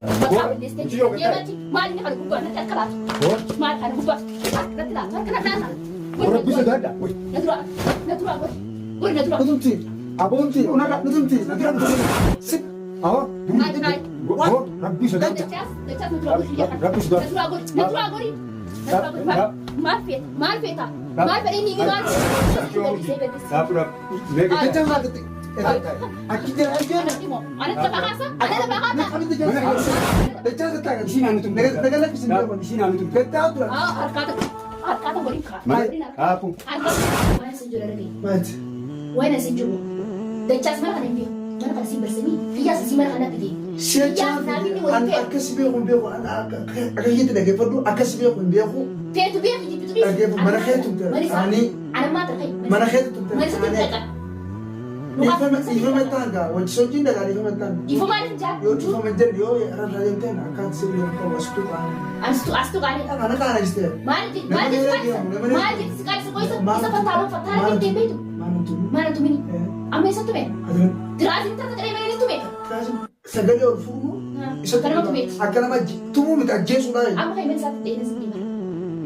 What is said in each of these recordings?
Maqaa balleessitee deemati maal inni kana gubbaa natti harka laatu. Maal kana gubbaa harka natti laatu harka natti laata. Rabbi sodaadha. Na duraa na duraa gori gori na duraa. Nutumti. Abonti. Unarra nutumti. Si. Awo. Rabbi sodaadha. Dachaas dachaas na duraa gori kiyya kana. Rabbi sodaadha. Na duraa gori na duraa gori. Na duraa gori maal feeta maal feeta maal fedhe inni maal feeta. Jecha maal Akki jala ajjeena. Anatti lafa kaasa ana lafa kaasa. Jecha gattaa Isiin haa nutumti. Naga lakkisi. Isiin haa nutumti. Gattaa dura. Harkaata harkaata waliin kaa. Kaafu. Waan isin jiru argee. Maati. Waan isin jiru. Dachaas mara kana hin beeku. Mara kana siin barsiisanii kiyyaas isii mara kana fide. Si'achaa an akkas beeku hin beeku akka keetti dhaggeeffadhu akkas beeku hin beeku. Feetu beeku jibbitu dhiisi. Dhaggeeffu mana keetu ani Anammaa ta'e. mana keetu turte Mana sitti dhaqa. Dhiifama dhiifama taanga wajji sochiin dhagaa dhiifama taanga. Dhiifama hin jaa. Yoo dhiifama jedhu yoo irra deemteen akkaan sirrii hin qabu asitu qaana. Astu astu qaanii. Ana qaana jistee. Maal jedhi maal jedhi qaanisa maal jedhi si qaanisa qoysa isa fattaaloo fattaala jettee beektu. Maal tumini? Amma eessa tume? Tiraasiin takka qaree malee ni tume. Sagalee ol fuudhu isa Kanama tumeeti. akka nama tumuu miti ajjeesuudha. Amma kan himan isaatti dheedina sitti hima.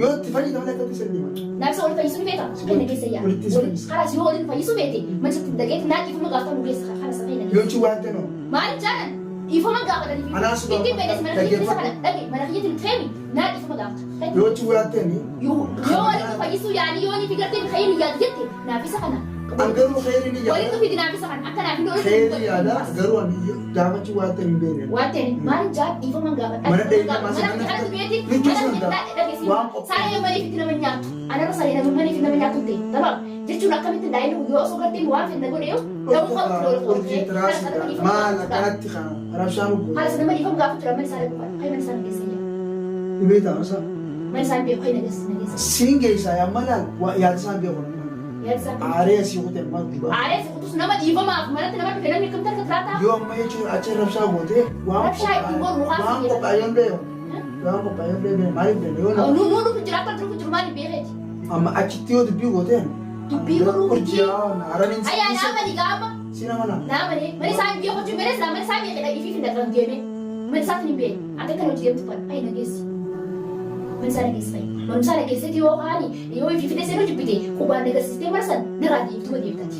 Yoo itti fayyadaman akkatti sirrii hima. Naaf isa wal fayyisuu ni feeta? Kana keessa yaa. Walitti isa fayyisa. Karaa yoo waliin fayyisuu feete mana isatti dhaqeeti naa dhiifama gaafatamu keessa kana isa fayyada. Yoo ci waan ta'e Maal jaalan dhiifama gaafatanii fi Anaas ittiin beeknes mana kiyyatti isa kana dhaqe mana kiyyatti hin feemi naa dhiifama gaafata. Yoo ci waan ta'e Yoo walitti fayyisuu yaanii yoo ni fi gartee kayyeen yaadu jette naaf isa kana. An garuu kheyri ni Walitti yaada. fidi naaf isa kana akka naaf hin oolu. Kheyri yaada garuu ani gaafachuu waan ta'e hin beekne. Waan ta'e maal jaa dhiifama gaafadha. Mana dheedina Mana maasa kana tumeeti Michuu mana sana kiyyatti dhageessi. waan qophaa'e. Saree maniif itti nama nyaattu. Anarra saree nama maniif nama nyaattu ta'e. Tamam. Jechuun akkamitti daa'imni yoo osoo gartee waan fedhe godhe yoo ta'uu qabdu lola Urjii tiraasii maal akkanatti kana rabshaan ugguu. Haala sana dhiifama gaafachuu mana isaa dhaqu kan mana isaa geessa jira. Dhibee ta'a Mana isaa beeku kan geessa geessa. Siin geessaa yaa malaan yaada isaan beeku. Yaada isaa kan. Aaree asii kutee ammaa dubbaa. Aaree si kutus nama dhiifamaaf manatti nama dhufe namni akkamitti harka tiraataa. Yoo amma jechuun achi rabshaa gootee waan Rabshaa ittiin godhu mukaa waan si qophaa'e yoon beeku. Waan qophaa'e yoon beeku maaliif beeku yoo nama Nu nu dhufu jira akka dhufu jiru maaliif beekeeti. amma achitti yoo dubbii gooteen. Dubbii godhuu Urjii yaa araniin Ayyaa naamani gaama. si nama na. Naamani mana isaa hin beeku jechuun beeles mana isaa beekee dhagiifii fi dhaqan deeme. Mana isaatti hin beeku. Akka kana hojii deemtu kan ayi nageessi. Mana isaa nageessi fa'i. Mana isaa nageesseeti yoo kaani yoo ifii fidee seenuu jibbite qubaan nagarsiistee mana san narraa deebituma deebitati.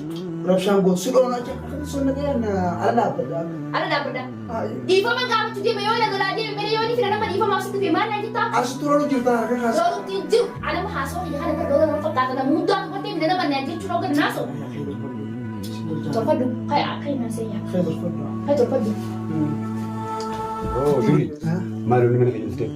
Rabshaan gootu si dhoona achi akkamitti sonna ga'een ala dhaabbadha. Ala dhaabbadha. Dhiifama gaafachuu deema yoo na lolaa deeme malee yoo ni fila nama dhiifamaaf sitti dhufe maal naan jettaa? As turan jirta harka kaasa. Lolutti hin jiru. Anama haasawaa kiyya kana bira lola nama fakkaata. Nama hundaa dubartee mina nama naan jechuun hoggan naasoo. Tolfadhu. Kaya kaya naan seenyaa. Kaya tolfadhu. Duri maal inni mana keenya dhuftee?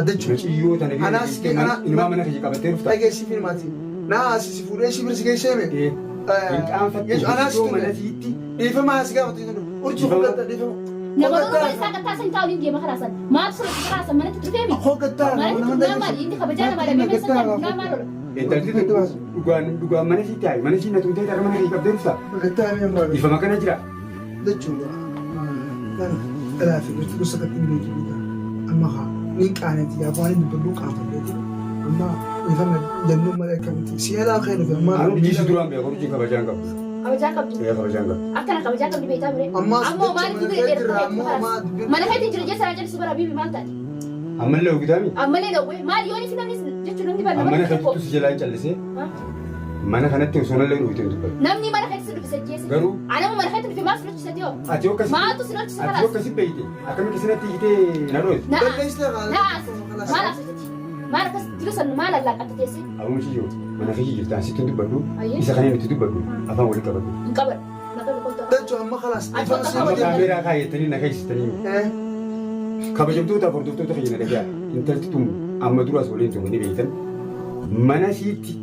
Dachuu. Muciyyoo tana bira Anaas geessitee inumaa mana keenya qabattee dhufta. Dhageessi filmaati. Naa asi si fuudhee si bira si geessee mee? Hin qaanfattu. Anaas Iddoo mana siitti. Dhiifama as gaafatu jechuudha. Urjii hoggatta dhiifama. Nama loluu isaa gattaa san taa'u hin deema karaa san. Maal sura karaa san manatti dhufee mi? Hoggattaa. Manatti dhufnaa maali? Inni kabajaa namaa dhabee mana san dhufnaa maal ola? Intalti dhugaan dhugaan mana siitti haayi mana sii na tumtee gara mana keenya qabdee dhufta. Hoggattaa ni irraa. Dhiifama kana jira. Jechuudha. Dhalaa fi dhirti gosa kan hin beeku beeka. Amma haa ni qaaneeti yaa waan inni dubbadhu qaanfadheeti. Amma dhiifama jennuun malee akkamitti si alaa kee dhufe amma. Anu urjii si duraan beeku urjiin kabajaan qabdu. Kabajaa qabdu. Ee kabajaan qabdu. Akkana kabajaa qabdu beektaa mire. Ammaas Ammoo jecha maaliif mana dubbii kee dheertuu jira, keetti ammoo karaa? maa dubbii- Mana keetti jira jecha sana jallisu bara bibi maal taate? Ammallee hojjetaami. Ammallee dhowwee maal yoo ni namni jechuun namni bara Mana nama tokko. keetti si jalaa hin callisee mana kanatti osoo nallee dhufte hin dubbatu. Namni mana keetti si dhufe jeesse. Garuu- Anama mana keetti dhufe maal si lolchisa ta'o? Ati yoo akkasi Maaltu si lolchisa ati yoo kalaas? akkasi beeyte akkamitti sinatti hiitee na dhoofte. Naa Balleessitee kaala. naa maal asirratti? Maal akkas jiru san maal allaaqatte teesse? Aboo muciyyoo mana kiyya jirta asitti hin dubbadhu Ayyee. isa kanneen itti dubbadhu afaan walitti qabadhu. Hin qaban. Maqaa kottu. Dachuu amma kalaas dhiifama si Amma godhe. kaameeraa kaayyattanii na keeysistanii kabajamtoota fi hordoftoota keenya na dhagayaa intalti tun amma duraas waliin turre ni beektan mana siitti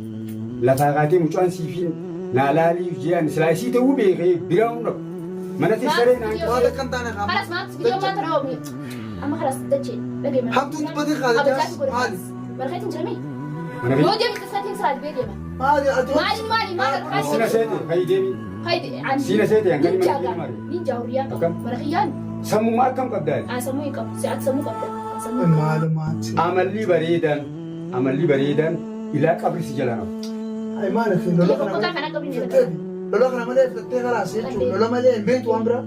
lafaa kaatee mucaan siifiin naa laalii je'an silaa isii ta'uu beekee biraa hin dhabu mana sii saree naan Waan akka hin taane qaama. Kalas maal viidiyoo maal tana oomni? Amma kalas dachee dhagee mana. Hamtuun dubbatee kaala Abajaa godhe. maali? Mana keetti hin jirame? Mana Yoo deemte satiin siraa dibee deema. Maali ati? Maali maali maal harkaa Siina seete fayi deemi Haydi ani. Siina seete hangani mana Ninjaa kiyya maali? Ninjaa horiyaa qabu. Akkam? Mana kiyyaan Sammuma akkam qabdaa? aan sammuu hin qabu. Si'aati sammuu qabda. Aan sammuu hin qabu. Maalumaati. Amalli bareedaan amalli bareedaan ilaa qabri si jalaa nafu. Ay maali fi lola kana Boqqotaa kana qabri ni fixxee lola kana malee fixxee kalaas jechuudha. Lola malee hin beektu waan biraa.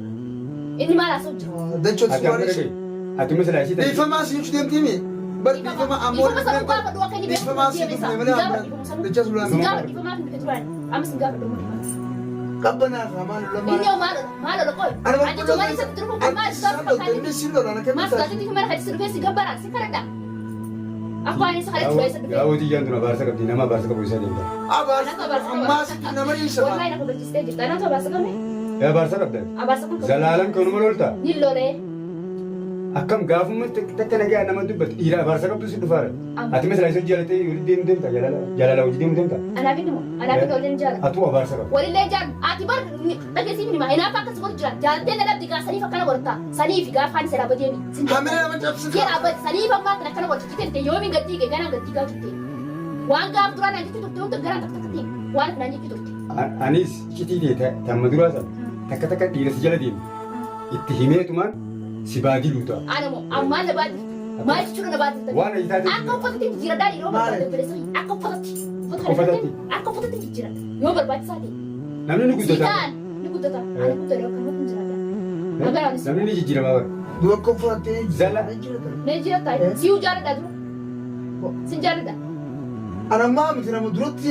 Inni maal haasa'u jira? Dachoo Ati amma suwaarii. dhagaye. Ati masala ishii ta'e. Dhiifamaa si ibsu deemtiimi. Bar dhiifama ammoo Dhiifama sanuu gaafadhu akka inni beeku dhiifamaa si deeme isaa. dhufne malee Gaafa amma dhiifama sanuu. dachas lolaan. Sin gaafa dhiifamaaf hin dhufe duraan. Amma sin gaafa dhumma dhiifama. Qabbanaa fi hamaan Inni lamaan. hoo maal maal ola qoy. Ani Ati jechuun maal isatti dhufu kun maal isaa fakkaate? Inni si lola na Maal kamitti. sodaatatti fi mana hajji si dhufee si gabbaraan si kadhadha. Akka waan isa kadhachuu isa dhufee. Yaa hojii jaan tun abaarsa qabdi nama abaarsa qabu isaa deemta. Abaarsa ammaa si nama dhiisa. Wallahi na kabajjistee jirta. Anatu abaarsa qabne. Yaa abaarsa qabda. Abaarsa kun qabu. Zalaalam kanuma lolta. Ni lolee. Akkam gaafummaa takka nagaa nama dubbatu dhiira abaarsa qabdu si dhufaara. Ati masala isa jaalatee hojii deemu deemta jaalala hojii deemu deemta. Anaaf inni moo? Anaaf inni waliin jaala. Atuu abaarsa qabda. Walillee jaal. Ati bar dhageessii minima. Hinaafa akkas godhu jira. Jaalatee na dhabdi gaa saniif akkana godhatta. Saniif gaafa ani seeraa badeemi. Hamila nama cabsita. Seeraa bade saniif ammaa kana akkana godhu jette yoomiin gad diige ganaan gad diigaa turte. Waan gaaf duraa naan jechuu turte hunda garaan takka takka ta'e waan naan jechuu turte. Anis iccitii ta'e tamma duraa sana takka takka dhiira si jala deemu itti himeetumaan si baadii luuta. Ana moo ammaan na baadii maal jechuudha na baadii Waan ayi taate Akka uffatatti jijjiiradhaa yeroo barbaade obboleessa kiyya. Akka uffatatti. Uffata kana Uffatatti? Akka uffatatti jijjiiradha. Yoo barbaachisaa ta'e. Namni ni guddata. Siidaan ni guddata. Ani guddata akka hin jiraadha. Agaraanis. Namni ni jijjiirama bara. Du'a kofaatee. Zala. Mee jiraata. Siyuu jaaladha dura. Sin jaaladha. Ana ammaa miti nama duratti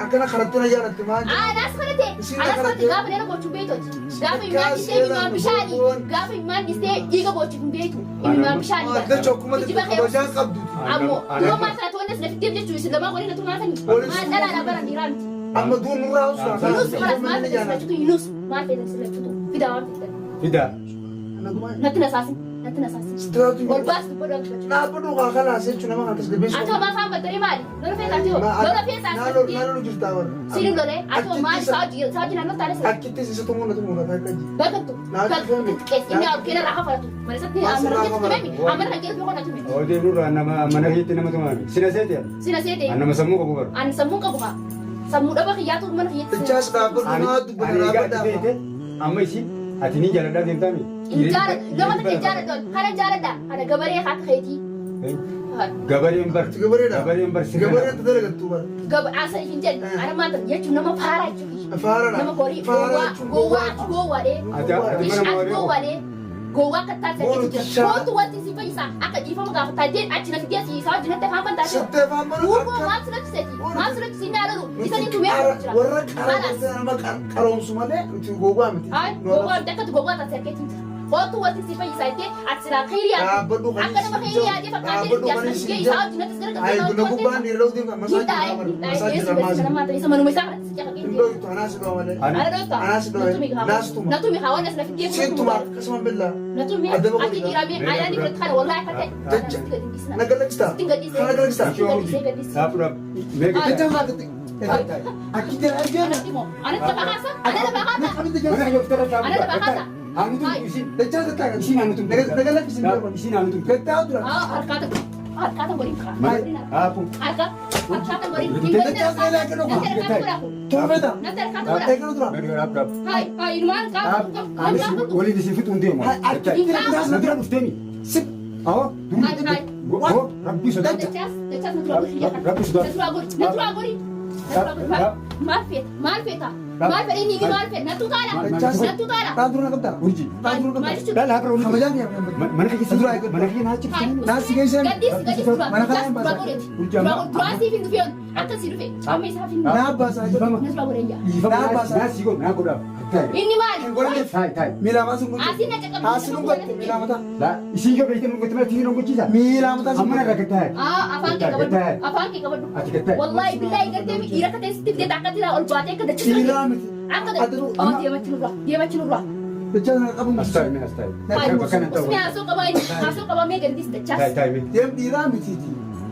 akkana karatti na jaalatte maal jedhu. Anaas kana ta'e. Isin Anaas kana ta'e kana gaafa nana gochuu beektooti. Gaafa immaan dhistee immaan bishaanii. Gaafa immaan dhistee dhiiga gochuu hin beektu. Immaan bishaanii. Dacha akkuma Geejjiba kee kabajaan qabduti. Ammoo dura maal kana to'annas lafitti jechuun isin lamaan waliin na tumaatanii. Maal dhalaadhaa bara dhiiraa miti. Amma duun nurraa usuraa. Yunus kanas maal fedhan silachutu Yunus maal fedhan silachutu fidaa waan fedhan. Fidaa. Natti nasaasin natti nasaasin. Ol baas dubbadhu akka dubbachuu. Dhaabbatu kaa kalaas jechuun nama kan tasgabbeessu. Ati homaa afaan battanii maali? Lola feetaa ati hoo? Lola feetaa Naannoo naannoo jirtaa bara. Siin lolee ati hoo maali saa hojii saa hojii naannoo taane sila. Akkittis isa tumuu na tumuu na takka ji. Bagattu. Qees inni alkeena irraa hafalatu. Mana isatti amana keessa tumemi amana kan jedhu kana tume. Hojii nurraa nama mana keetti nama tumaami. Sina seete. Sina seete. Nama sammuu qabu bara. Ani sammuu qabu haa. Sammuu dhaba kiyyaatu mana kiyyaatti. Dachaas dhaabbatu naa dubbatu Ani egaa ati dhaabbadhaa. feete amma isin ati ni jaaladhaa deemtaami. Nama takka jaaladha kana jaaladha kana gabaree haa keetii. Gabareen bar. Gabareedha. Gabareen bar sirna. Gabareen ta dalagattu bara. Gaba asa hin jedhu ana maanta jechuun nama faaraa jechuudha. Faaradha. Nama horii Faara gowwaa jechuun gowwaa ati gowwaadhee. Ati ati Ish mana ati moorii. gowwaadhee. Gowwaa akka taate Boru jechuudha. tishaa. Kootu wanti si fayyisaa akka dhiifama gaafataa jeen achi na fidee si isaa wajjin natti afaan bantaa jiru. Sittee afaan banuu Gurboo akka maal sirratti seeti? Maal sirratti si naa lolu? Isa ni tumee jira. warra qara nama qaroomsu malee nuti gowwaa miti. Ay gowwaa miti akkati gowwaa taate harkeetiin jira. Kootu wanti si fayyisaa jettee ati silaa kheyrii yaadde. Dhaabbadhu kan Akka nama kheyrii yaadee fakkaatee dhaabbadhu kan asna isin fidee isaa wajjin natti Ay gargaarta. na gubbaan dhiirota deema masaa Hin taa'e jira hin taa'e masaa geessu jira beeksisa maas. namaa ta'e isa manuma isaa kanatti si caqaqee Hin jira. dhoytu anaas dhoo malee. Ani Ana dhoofta. Anaas dhoo Natumi haa. naas tuma. Natumi haa waan asna fidee Sittuma akkasuma billaa. Natumi Addaba ati godhi. dhiiraa mee ayyaanni biratti kana wallahi akka ta'e. Jecha. Na galachita. Sittin gadhiise. Kana galachita. Sittin gadhiise gadhiise. Saafura. Meeqa. Jecha maa gadi. Akki jira argeema. Anatti moo anatti lafa kaasa ana lafa kaasa Mana kiyya ofitti irra ana lafa kaasa. Anu tumtu isin. Dachaa tattaa Isin anu tumtu. Na galakkisi. Isin anu tumtu. Gattaa dura. Haa harkaata harkaata godhin kaa. Mana haafu. Harka harkaata godhin. Dachaa seenaa akka dhufu. Natti harkaata godhaa. Toofeta. Natti harkaata godhaa. Eegala dura. Meeqa raab raab. Hai hai inumaan Ani kaa. waliin isin fixuun deemu. Akki jira Na dura dhufteemi. Si. Awwa. Hai hai. Goo rabbii sodaata. Dachaas dachaas na dura godhi. Rabbi sodaata. Na dura godhi. Na dura godhi. Na dura godhi. Maal feeta maal feeta maal fedhe inni maal fedhe nattu taala nattu taala. Dhaan dura na qabdaa. Urji. Dhaan dura na Maal qabdaa. jechuudha? Laala hafa Kabajaan kiyya. Mana kiyya Dura eeggadhu. mana kiyya naa chibsanii. Naas si geessan. Gaddis gaddis dura Mana kana dachaas hin dura baasan. godheeti. Urji Dura amma. duraa siif hin dhufeon akka si dhufe amma isaaf hin Naa baasaa jedhu. na dura godheen jaa. Dhiifama naa si godhu naa godhaaf. Taa'e. Inni maali? Hin godhanne. Taa'e taa'e. Miila mataa sun godhu. Asiin na caqabsiisa. Asiin kun godhu. Miila mataa. Laa isin yoo beektan nu gotti malee tiin gochiisa. Miila mataa sun Amma narra gattaa'e. Aa afaan kee qabadhu. Afaan kee qabadhu. Ati gattaa'e. Wallahi billahi gartee mi dhiira akka ta'e sitti fidee akka tiraa ol baatee akka dachisu. Dhiiraa miti. Akka oh deemachi nurra deemachi nurra. Dachaa sana qabu. As taa'e mee as taa'e. Bakka nan ta'u. Usmi haasoo qabaa inni haasoo qabaa mee gandis dachaas. Taa'e taa'e mee. Deem dhiiraa mitiiti.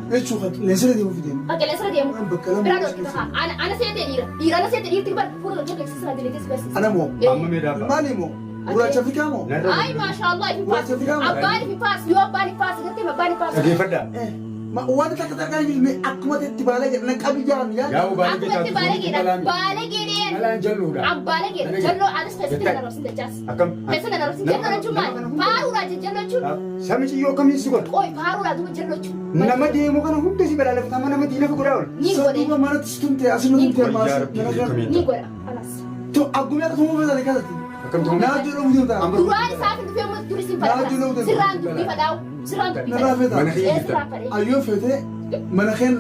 Jechuun kan qilleensarra deemuuf deemu. Qilleensarra deemu. Bakka lama. Biraa dhoorkita haa. Ana ana seetee dhiira. Dhiira ana seetee dhiirti bar fuula kee keessa dileetis barsiisa. Ana moo? Amma mee daabba. Maali moo? Gurraacha Afrikaa moo? Ay maashaallah ifi paas. Gurraacha Afrikaa moo? Abbaan ifi paas yoo abbaan ifi paas gartee abbaan ifi paas. Dhageeffadhaa. Waan takka takka ilmi akkuma itti baalee jedhan qabi jaan yaa. Yaa'u baalee Akkuma itti baalee geedha. Baalee geedheen. Dhalaan jalluudha. Abbaalee geedha. Jalloo anis keessatti na rabsin dachaas. Akkam. Keessa na rabsin jalloo jechuun maali? Faaruudha jalloo jechuun. Samichi yoo akkamiin si godha? Qoy faaruudha duuba jalloo jechuun. Nama deemu kana hunda si balaaleffata nama diina fi godhaa oola. Ni godhe. Duuba manatti si tumte asin nu tumte maas. Ni godha. Alas. To aggumee akka tumuu feetanii kaasatti. Akkam ta'uu? Naa hojii dhufuu deemta. Duraan isaaf hin dhufee dur isin Naa hojii dhufuu fadhaa. deemta. Sirraan dubbii fadhaa'u. Sirraan dubbii Narraa fadhaa'u. feeta. Mana kiyya Ee jirta. sirraan fadhee. Ayyoo feetee mana keen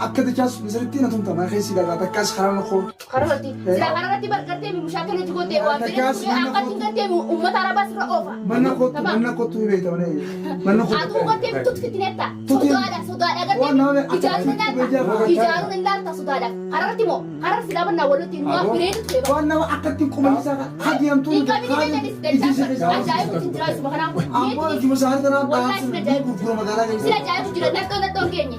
akka dachaas misirritti na tumta mana kee si dhagaa takkaas karaa na koo. Kararratti. Silaa kararratti gartee mushaakala hojii gootee waan Takkaas fedhe mana akkatti gartee uummata arabaa sirra oofa. Mana kootu Tamam. mana kootu ni beekta mana mana kootu. Atuu gartee tutu fitinetta. Tuti. Sodaadha sodaadha gartee Waan nama ijaaruun hin laalta. Ijaaruun hin laalta sodaadha. Kararratti moo kararra silaa bannaa walitti numaa bireedu ture. Waan nama akkatti qubansaa haadiyamtuu Hin qabini beekanis dachaa ajaa'ibu hin jira isuma kanaaf. Ammoo juma saanii tanaan Wallahi sila ajaa'ibu gurgura magaalaa Sila keessa. ajaa'ibu jira nattoo nattoo geenye.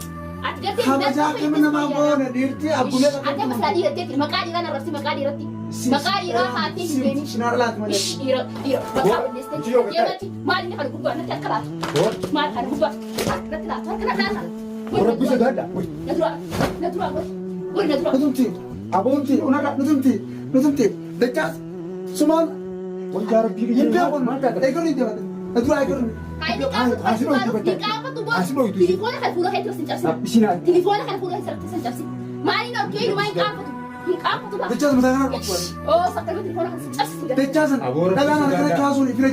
Ati gartee Kabajaa akkami namaa goone dhiirti abbulee Ati amma silaa dhiiratteeti maqaa dhiiraa narrabsi maqaa dhiiratti. Maqaa dhiiraa haatee hin deemin. Shinaara laati malee. Ish dhiira dhiira maqaa balleessite. Deemati maal inni kana gubbaa natti harka laatu. Maal kana gubbaa natti laatu harka na laata. Rabbi sodaadha. Na dura na dura wari na dura. Nutumti. Abonti nutumti nutumti dachaas sumaan Wajjaa rabbii hin beeku eegalu hin deemate. Na dura eegalu. Tilifoona kana fuula keetti sin cabsina. Tilifoona kana fuula keetti sin cabsina. Maaliin argee inumaa hin qaanfatu. Hin qaanfatu laa. Dachaas mataa kana dhukkuba. Oo sakkalma tilifoona kana sin cabsina. Dachaasan dhalaan harka kaasuun ifire.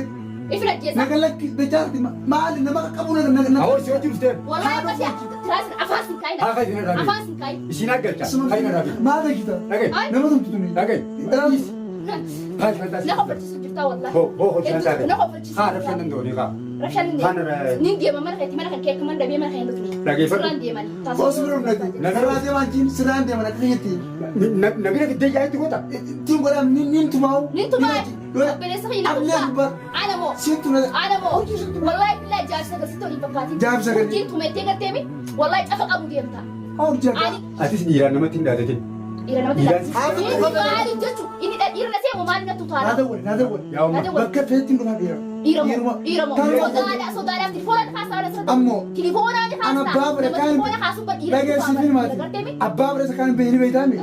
Ifira jeesa. Nagalakki dachaas maali nama qaqqabu na Awwa si hojii dhuftee. Wallahi akkasii tiraasin afaan sin kaayin. Haa kaayina raabi. Afaan sin kaayin. Isin aggalcha. Kaayina raabi. Maal beekita? Dhaga'i. Nama tumtu tuni. Dhaga'i. Dhalaan Kaayina fantaasi. Na kofalchiisu jirta wallahi. Hoo hoo hojii Hedduu taate. na kofalchiisu Haa jirta. rabshan danda'u haa. Rabshaan Haan nin deema mana keetti mana kan kee akka mana dhabee mana kan hin dhufne. Dhageeffadhu. Suuraan deemani. Boos bira dhufnati. Narraa deemaa jiin sirraan deeman akka jetti. Nabira fiddee yaa'itti goota. Ittiin godhaam nin tumaa'u. Nin tumaa. Obboleessa kiyya na Ablee tumaa. gubbaa. Ana moo. Siin tuna. Ana moo. Wallahi billahi jaarsa sagal tolii fakkaatiin. Jaarsa sagal. Urjiin tumettee garteemi. Wallahi cafa qabu deemta. Hawar jaga. Ani Atis dhiiraan namatti hin dhaadatin. dhiira namatti Dhiiraan laata. Inni maaliif jechuun inni dhiira na seemu maaliif nattu Naa taala. dawwale naa dawwale. Yaa umma. Naa dawwale. Bakka feetti hin dhufaa dhiira. Dhiira moo dhiira moo Kan- sodaadha sodaadhaaf tilifoona kaasaa asirratti. Ammoo Tilifoona ni Ana kaastaa. abbaa bara Nama kaan tilifoona kaasuu bar dhiira dhageessi filmaati. Garteemi. Abbaa bara isa kaan beeyni beeytaami.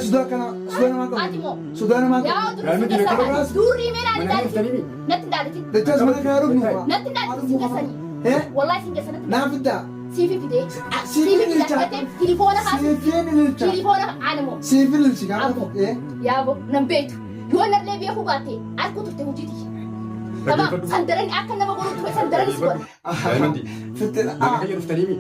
Sodaa kana sodaa namaa Ati qabu. moo. Sodaa namaa Yaa qabu. durri si keessaa baate. Durri mee naan Mana ilaalitin. dhuftanii Natti ilaalitin. Dachaas mana kana dhufnu. Natti ilaalitin si keessanii. Wallahi si keessa natti. Naa fiddaa. Siifi fidee. Siifi Siifi fidee. ililcha. Gartee tilifoona kaasuu. Siifiin ililcha. Tilifoona ana moo. Siifiin ililchi gaafa. Ammoo. Yaaboo nan beektu. Yoo narlee beekuu baatte harkuu turte hojiiti. Tamam sandarani akka nama godhu ture sandarani si godha. Daa'imman Fittee. Mana kiyya dhuftanii mi?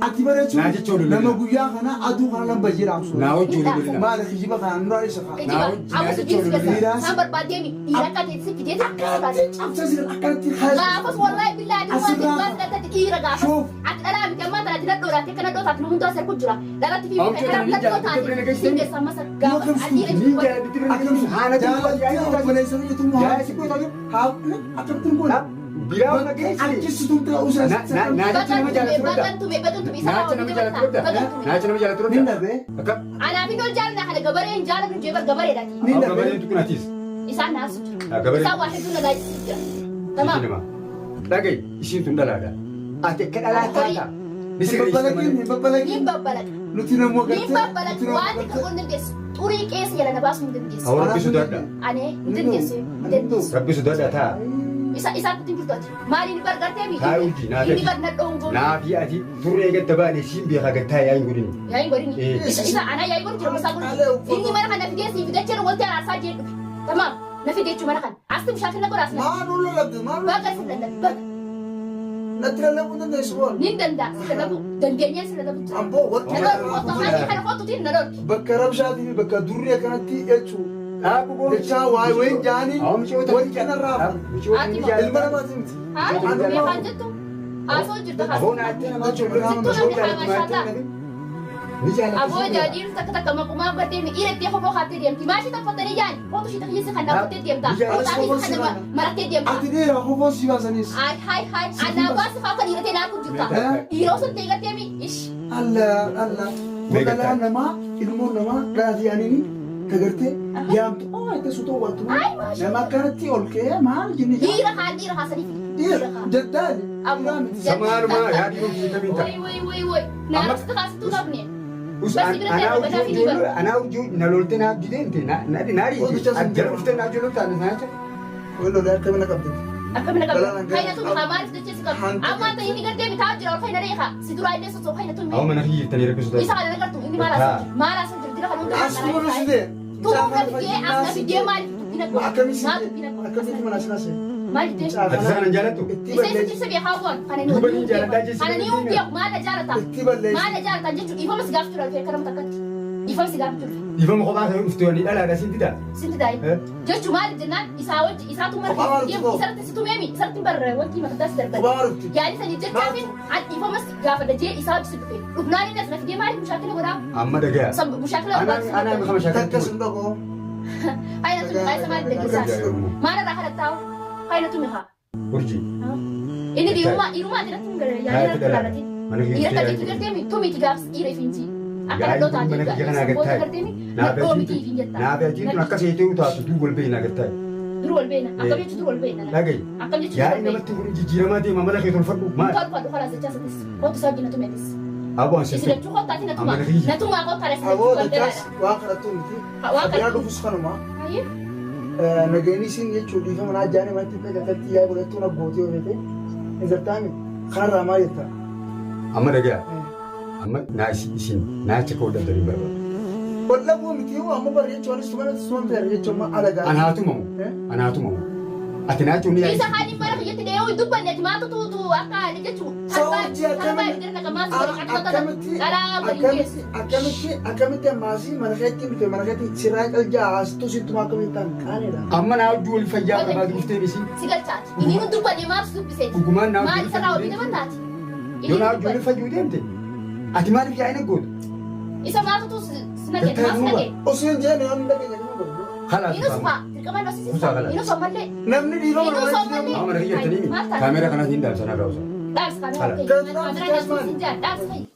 Ati bareechuun Naa jechuun nama guyyaa kana aduu kana lamba jedhaamsu. Naa hojii waliin Maali kijiba kana nurraa isa kana. Kijiba amma si jiru keessa isaan barbaaddeemi dhiira akka ta'e si fidee Cabsa jira akkanatti Gaafas wallahi billahi ati waan ta'e waan ta'e dhiira gaafas. Ati dhalaa miti ammaa tana ati nadhoo laatee kana dhoo taate nu hundaa sarku jira. Dhalatti fi kanaaf nadhoo taate si geessa amma sar gaafas ati dhiira Niin jaalladhi bira Akkamitti haana jaalatti akkamittiin kun Biraa mana geessi. Achisutum ta'uu isaa. Naacha nama jaalatu Bagan fudhata. tume bagan tume isa Naacha nama jaalatu fudhata. bagan tume. Naacha nama jaalatu Ni fudhata. dhabee. Akka Anaaf inni ol jaalladha kana gabaree hin jaalladhu jee bar gabareedhaati. Ni dhabee. gabareen tukun atiis. Isaan naasu jira. Gabareen. Isaan waa hedduu na laajisii jira. Tamaam. Nama. Dhaga'i ishiin tun dhalaadha. Ati akka dhalaa taata. Ni Hin babbalaqiin hin Niin babbalaqiin. babbalaqa. Nuti namoo Niin gartee. babbalaqa. Waan xiqqoo hin dandeessu. Xurii qeessa jala na baasuu hin dandeessu. Awwa rabbi sodaadha. Anee hin dandeessu. Hin dandeessu. Rabbi sodaadha taa. Isa isaan kutin jirtu ati. Maaliin bar gartee mi? Taa hojii naa Inni bar nadhoon goonu. Naa fi ati turree gadda baane siin beekaa gattaa yaa hin godhini. Yaa hin godhini. Isa isa anaa yaa hin godhin jira isaa godhin. Inni mana kana fidee sii fidachee wanti araarsaa jee dhufe. Tamaam. Na fidee jechuu mana kana. Asti bishaan na godhaas na. Maal nu lallabde maal Baga si lallabde baga. natti lallabuu dandeessu bool. Nin danda'a si lallabu. Dandeenyaan si lallabu jira. Amboo warti Na dhorki. Otoo haati kana kottutiin na dhorki. bakka rabshaatii fi bakka durri akkanatti jechuun. Jechaa waa wayin jaanii wal kanarraa ilma namaati miti. Haa? Beekaan jettu? Haasoo jirta haasoo. Aboo jaadiin takka takka maqumaa gartee miidhee itti hoboo kaattee deemti. Maashii taffatanii yaani kootu shita kiyyisi kan dhaabbattee deemta. Kootaa kiyyisi kan marattee deemta. Ati dhiira hoboo si baasaniis. Ay hay hay anaa baasi faa kan dhiiratee naa kun jirta. Dhiira osoo ta'e gartee mi ish. Alla alla. Dhalaan namaa ilmoon namaa dhalaati yaaniini tagartee yaamtu oo itti sutoo wattu nama akkanatti ol ka'ee maal jinni Dhiira haa dhiira haasanii fi dhiira jeddaani dhiiraa miti. Samaanumaa yaadii hojii kamiin ta'a. Woy woy woy woy naa kaasituu qabne. Anaa hojii na loltee naa hojii deemte na riite jala dhuftee naa hojii loltaa na nyaata. Wal lolee akka mana qabde. Akkamina qabna. Hayna tumi haa maaliif dachee si qabdu? Amma ta'e inni gartee bitaa jira ol hayna reeqa. Si duraa illee sosoo hayna tumi. Awwa mana hiyyirtanii rakkisuu Isa kana nagartu inni maal haasoo jira? Maal haasoo jira? Dira kana hunda As tuma nu sidee. Tumuu na fidee as na fidee maaliif dubbii na godha? Akkamitti Maa dubbii na godha? akkamitti mana sinaa seene? Maal jettee? Ati isa kana hin jaalattu? Itti Isa isa balleessi. ibsa beekaa bu'an. Kana ni Duuba ni jaaladhaa jechuun Kana ni beeku maal na jaalata? Itti balleessi. Maal na jaalata jechuun dhiifama si gaafachuu dha akka nama takkatti. Dhiifama si gaafachuu dhufe. Dhiifama kophaa ta'e dhuftee ani dhalaadha siin didaa. Sinti daa'e. Eh? Jechuun maal jennaan isaa wajji isaatu mara Kophaa keessa deemu maal isarratti si tumeemi isarratti barra wanti maqdaas darban. Kophaa maal dhufti? Yaani sanii jechaafin an dhiifama si gaafadha jee isaa wajji si dhufe. Dhufnaan inni as na fidee maaliif mushaakila godhaa? Amma dhagaya. Mushaakila Anaa anaa kama Takka shaakala. sun dhaqoo. Hayna tumi haa isa maal daggeessaa? Maal irraa kadhattaa'u? Hayna tumi haa. Urjii. Inni dhiirummaa dhiirummaa jalatti hin galee yaani Haati irratti dhala. ilaalatin. Mana Dhiira kee kan jechuun gartee tumiti gaafs dhiira ifinti. Akka Yaa'ii nadhoo kun mana taate kiyya kanaa booda gad gartee Naaf nadhoo miti ifin jetta. Naaf ajiin akkas eetee utaatu duu wal beekna gartaa. Dur wal beena. Akkam jechuun dur wal beena. Dhagayi. Akkam jechuun dur Yaa'ii wal beena. namatti kun jijjiiramaa deema mala kee tolfadhu maal? Tolfadhu kalaas jechaa satis. Kottu isaa wajjin na tumetis. Aboo an Isin sirrii. lachuu kottaati na tumaa. Amma na kiyya. Na tumaa kottaa isin Aboo lachuu wal dachaas dalaadha. waan kadhattu miti. Waan Biraa kadhattu. dhufus kanuma. Hayyee. Nageenyi isin jechuun dhiifama naa jaanii manatti tajaajilti yaa godhattuu na gootii yoo feete. Hin gartaami. Kanarraa maal jetta? Amma dhagaya. Amma naa isin naa achi ka'uu dhabdanii barbaadu. Wallabuu miti yoo amma barri jechuun anis tuma tuma ta'e jechuun amma alagaa. An haa tumamu. An haa tumamu. Ati naa jechuun ni Isa kaaniin bara kiyyatti dee'uu hin dubbanne ati maatu tuutu akka ani jechuun. Sa'oojii Tarbaa ibidda naqamaa si godhe akka akkamitti dhalaa gadi geessu. akkamitti akkamitti ammaasii mana keetti dhufe mana keetti siraa qaljaa haastuu sittuma akkamitti ta'an qaanidha. Amma naa wajjin wal fayyaa barbaadu dhuftee misi. Si galchaati. Inni nun dubbanne maaf si dubbiseeti? Dhugumaan naa Maal wajjin isa irraa hojii taati? Yoo naa wajjin wal fayyuu deemte. Ati maaliif yaa'ina gootu? Isa maatutu si naqe maaf si naqe? Osoo hin jenne yoo hin dhageenye kan godhu. Kalaas. Inni sufa dirqama inni Kutaa kalaas. Inni sommallee. Namni dhiifama Inni nama sommallee. Amma mana kiyya jettanii kaameeraa kanas hin dhaabsan irraa usa. Dhaabsi Kalaas. kaameeraa. Kaameeraa dhaabsi hin jaa dhaabsi fayyada.